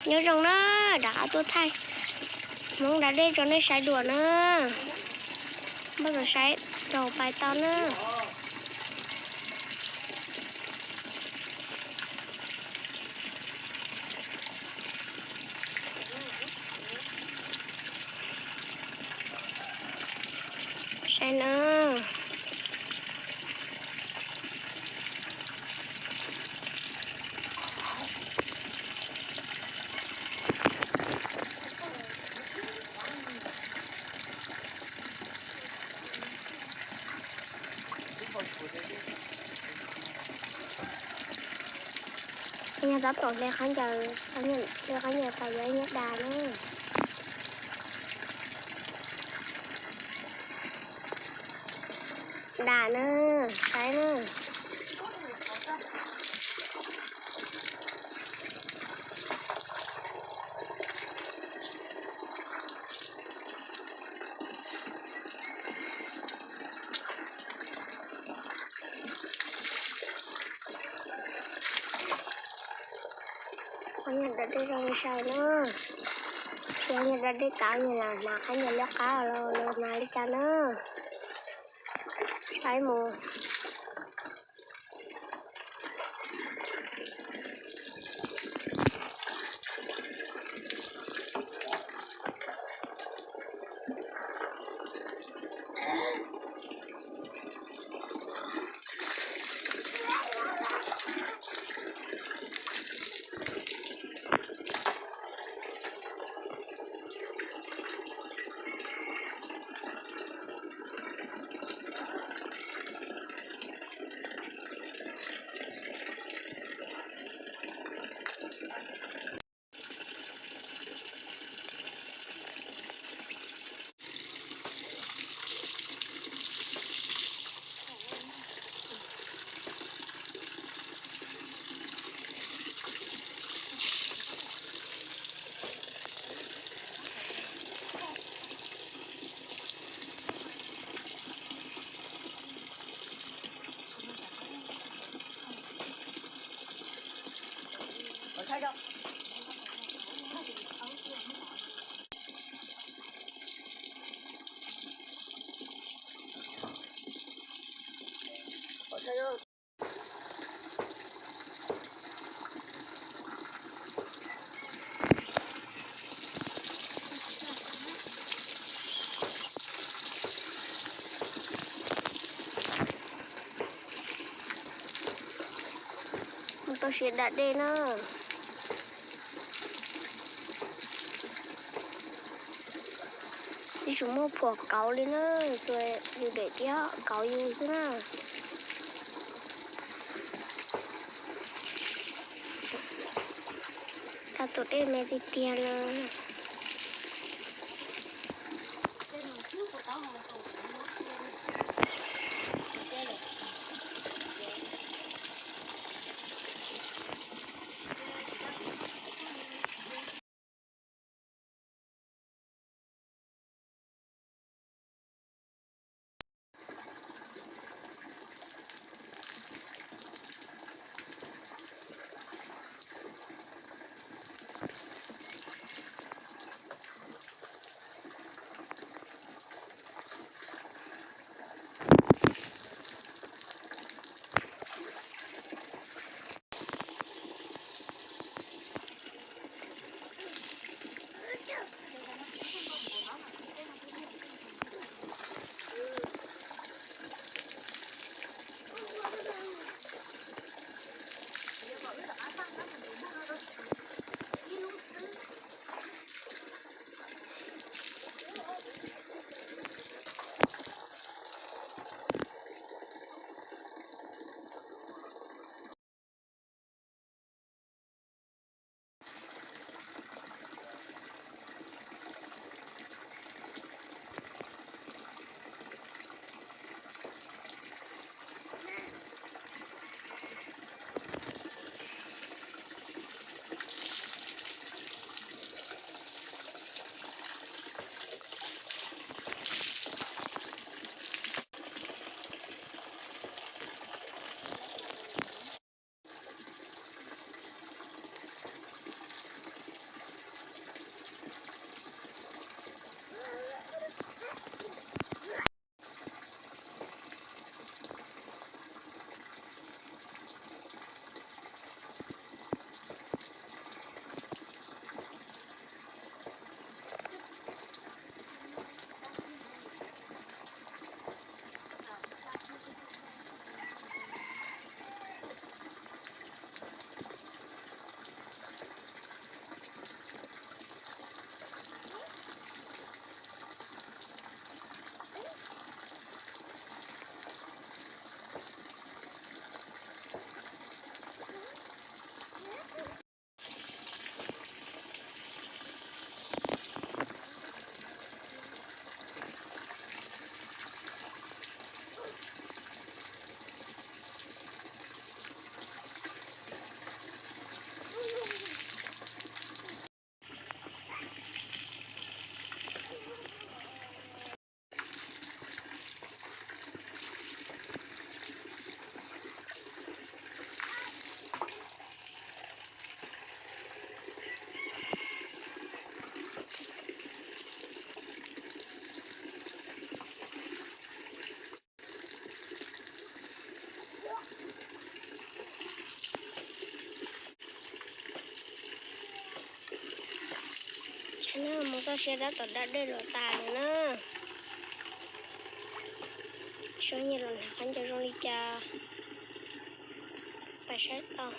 Nyob zoo na, rov qab tuaj thaij Hmoob da dej rau nej saib dua na. Npaj tau saib rau pais tau na. Saib na. Yog tab tom hle khaub ncaws, hle khaub ncaws tas yog ib nyuag da na. Da na, saib na. Qhov nyuag da dej zoo sai na. Yog nyuag da dej kav nyuag lam hnav qab nyuag liab qab los los hnav li cas na. Saib mus. Mus tau siav da dej na. Tsis tshua muaj phuam kauv li na, tsuas yus daim tiab kauv yus xwb na. Tau tus dej me tiag tiag na. Na, mus txoj sia tab tom da dej los tas lawm na. Saib nyiaj los hnav qab ncaws zoo li cas. Pais saib tau.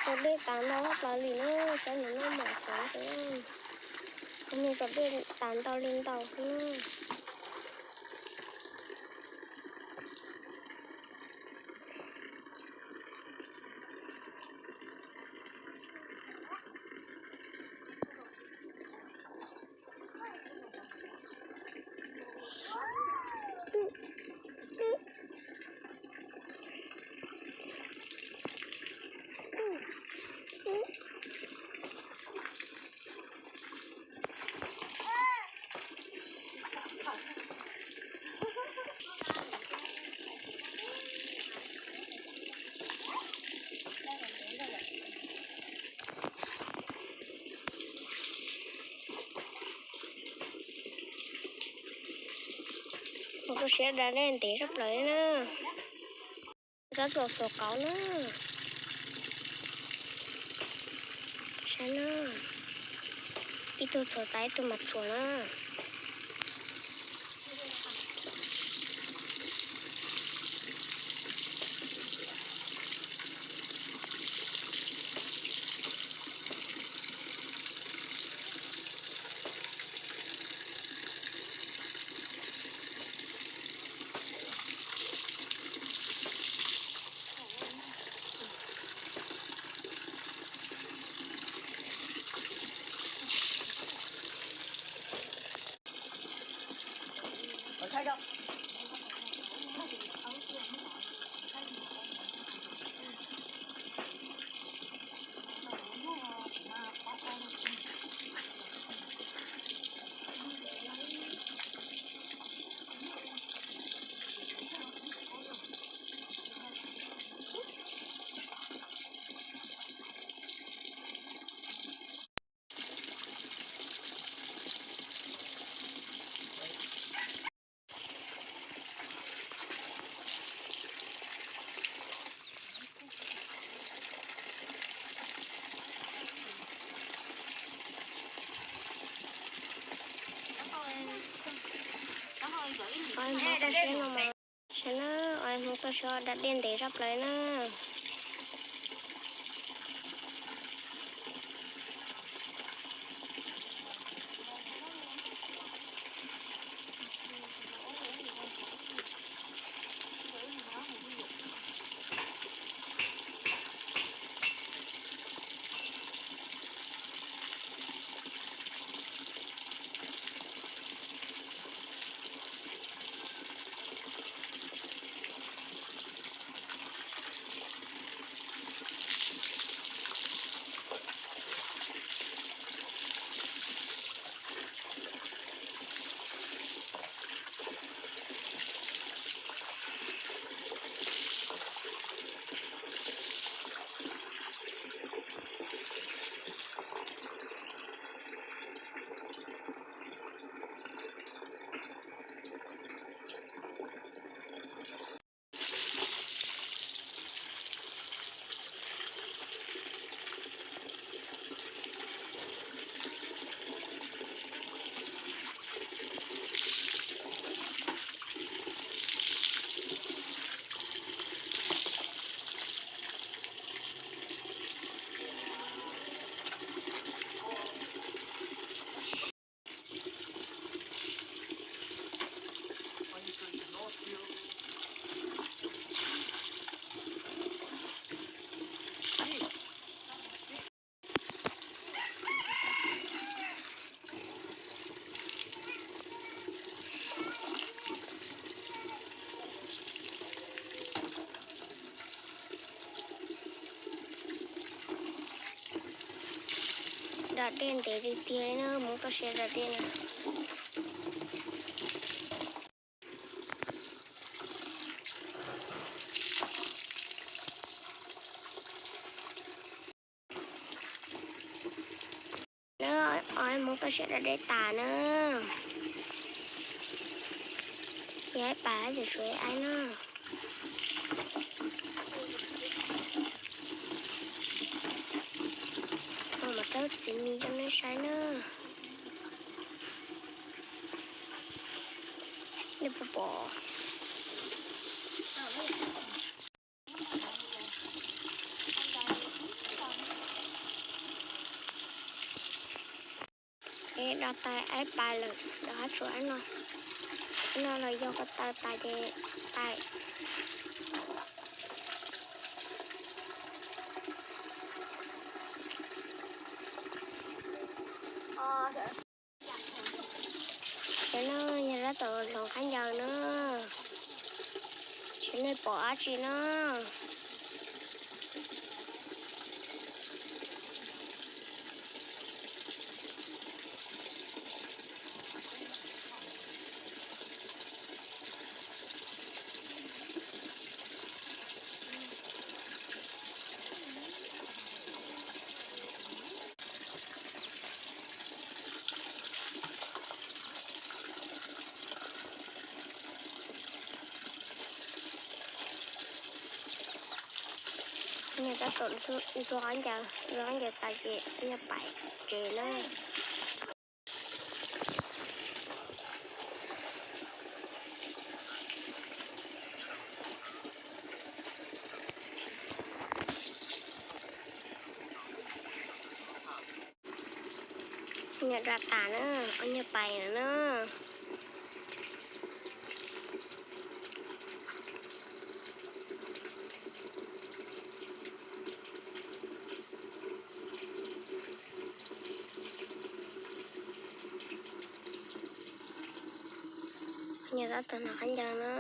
Tso dej tas ntau tshaj plaws li na, saib no noj mov xwb. Cov niag tso dej tas ntau li ntau xwb na. Mus txoj sia da dej ntev tshaj plaws li na. Tab tom txhuam qauv na. Saib na, ib tug txhuam tas ib tug mam txhuam na. Saib na, mus txoj sia da dej ntev tshaj plaws na. Zaj dej ntev li tiag li na, Hmoob toj siab zaj dej na. Na, ob Hmoob toj siab zaj dej tas na. Yog ib pas ces tshuav ib aib na. Ho mas tau txiv mis rau nej saib na. Nej puas pom? Es do tais aib pais lawm, do hab tshuav aib no. Aib no los yog ko taw tas ces tais. Cov no yog rab tom hloov khaub ncaws na. Saib nej pom dab tsi na. Nyias tab tom ntxuav khaub ncaws, ntxuav khaub ncaws tas ces nyias pais tsev na. Nyias da tas na, ob nyias pais lawm na. Nyias tab tom hnav khaub ncaws na.